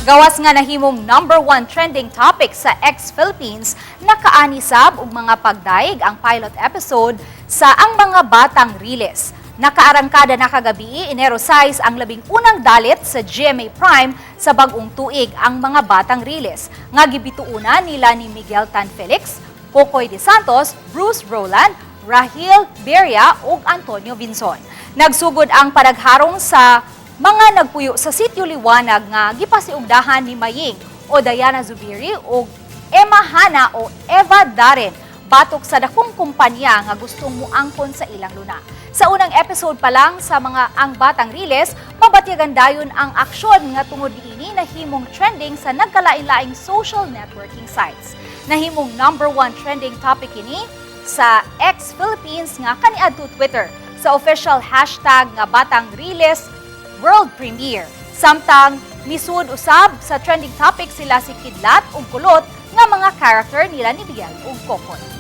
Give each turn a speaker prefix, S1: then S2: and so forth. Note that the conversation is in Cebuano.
S1: Gawas nga nahimong number one trending topic sa X Philippines, nakaani sab og mga pagdaig ang pilot episode sa Ang Mga Batang Riles. Nakaarangkada na kagabi, Enero 6, ang 11 na dalit sa GMA Prime sa bagong tuig, Ang Mga Batang Riles, nga gibituunan nila ni Miguel Tan Felix, Kokoy de Santos, Bruce Roland, Rahil Beria ug Antonio Vinzon. Nagsugod ang panagharong sa mga nagpuyo sa Sitio Liwanag nga gipasiugdahan ni Maying o Diana Zubiri o Emma Hana o Eva Darren batok sa dakong kumpanya nga gustong muangkon sa ilang luna. Sa unang episode pa lang sa mga Ang Batang Riles, mabatyagan dayon ang aksyon nga tungod niini nahimong trending sa nagkalain-laing social networking sites. Nahimong number one trending topic ini sa X Philippines nga kaniadto Twitter sa official hashtag nga Batang Riles World Premiere. Samtang misud usab sa trending topic sila si Kidlat ug Kulot nga mga character nila ni Miguel ug Kokoy.